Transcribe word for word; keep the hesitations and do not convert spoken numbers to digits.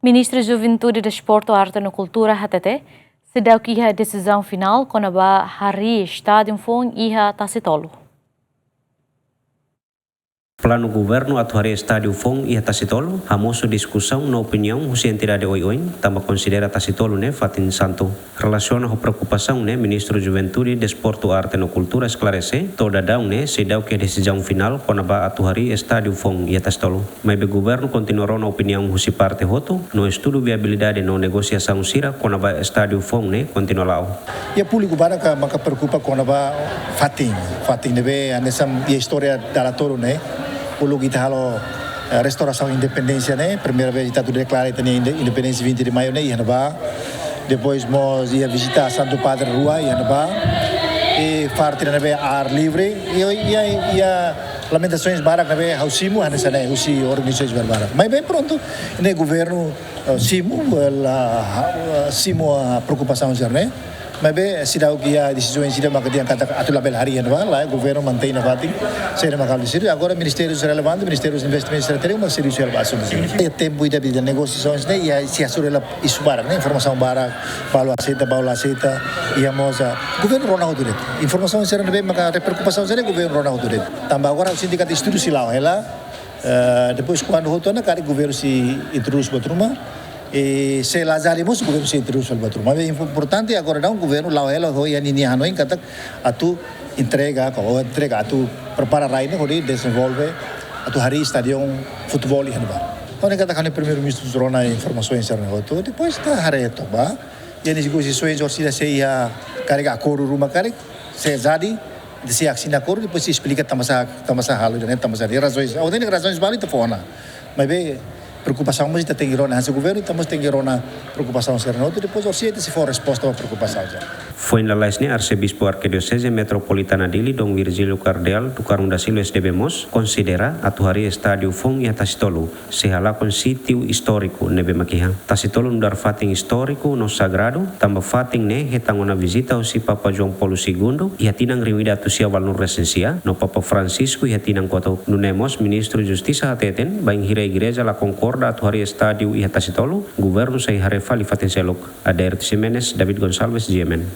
Ministru Juventude, Desportu, Arte no Kultura hatete, seidauk iha desizaun finál kona-ba harii estádiu foun iha Tasitolu. Planu governu atu harii estádiu foun iha Tasitolu hamosu diskusaun no opiniaun husi entidade oioin, tanba konsidera Tasitolu ne'e fatin santu. Relasiona ho preokupasaun ne'e, Ministru Juventude, Desportu, Arte no Kultura esklarese, to'o daudaun ne'e seidauk iha desizaun finál kona-ba atu harii estádiu foun iha Tasitolu. Maibé governu kontinua rona opiniaun husi parte hotu, no estudu viabilidade no negosiasaun sira kona-ba estádiu foun ne'e kontinua la'o. Iha públiku barak maka preokupa kona-ba fatin, fatin ne'ebé hanesan iha istória dala toru ne'e, uluk ita halo, eh, restaurasaun independénsia ne'e, primeira vez ita atu deklara ita-nia inde-, independénsia vinte de Maio ne'e iha ne'ebá. Depois mós iha vizita Santu Padre rua iha ne'ebá. I fatin ne'ebé ar livre. I, i, i, iha lamentasaun barak ne'ebé ha'u simu hanesan ne'e husi organizasaun barak. Maibé prontu, ne'e governu, eh, simu, eh, la, ha-, simu preokupasaun sira ne'e. Maibé seidauk iha desizaun sira maka dehan katak atu labele harii iha ne'ebá, lae, governu mantein nafatin, sira maka deside. Agora ministériu relevante, Ministériu Investimentu Estratéjiku, maka servisu hela ba asuntu sira. Iha tempu ida-idak negosiasaun ne'e, iha, sei hasoru hela isu barak ne'e, informasaun barak, balu aseita, balu la aseita, iha mós, ah, governu rona hotu de'it. Informasaun sira ne'ebé maka preokupasaun sira ne'e governu rona hotu de'it. Tanba agora ha'u sente katak estudu sei la'o hela, eh, depois kuandu hotu ona karik governu sei introdús buat ruma, i se la jadi mós governu sei introdús buat ruma. Maibé importante agora daudaun governu la'o hela ho iha ninia hanoin katak atu entrega, ka, ou entrega, atu prepara rai ne'e hodi dezenvolve, atu harii stadion futeból iha ne'ebá. Entaun ne'e katak ha'u-nia Primeiru-Ministru rona informasaun sira ne'e hotu, depois ita haree to'ok ba. Iha negosiasaun orsida sei iha karik akordu ruma karik, se jadi, ita sei asina akordu, depois sei esplika tanbasá, tanbasá halo, ne'e tanbasá, iha razaun. Ha'u hatene razaun balu ita fó ona. Maibé preokupasaun mós ita tenke rona, hanesan governu ita mós tenke rona preokupasaun sira ne'e hotu, depois orsida ita sei fó resposta ba preokupasaun sira. Foin lalais ne'e, Arsebispu Arkidioseze Metropolitana Dili, Dom Virgílio Cardeal do Carmo da Silva, S D B, mós konsidera atu harii estádiu foun iha Tasitolu, sei halakon sítiu istóriku ne'ebé mak iha. Tasitolu nu'udar fatin istóriku no sagradu, tanba fatin ne'e hetan ona vizita husi Papa João Paulo Segundo iha tinan rihun ida atus sia ualunulu resin sia, no Papa Francisco iha tinan kotuk. Nune'e mós Ministru Justisa hateten, bainhira igreja la konkorda atu harii estádiu iha Tasitolu, governu sei haree fali fatin seluk. Adair Ximenes, David Gonçalves, G M N.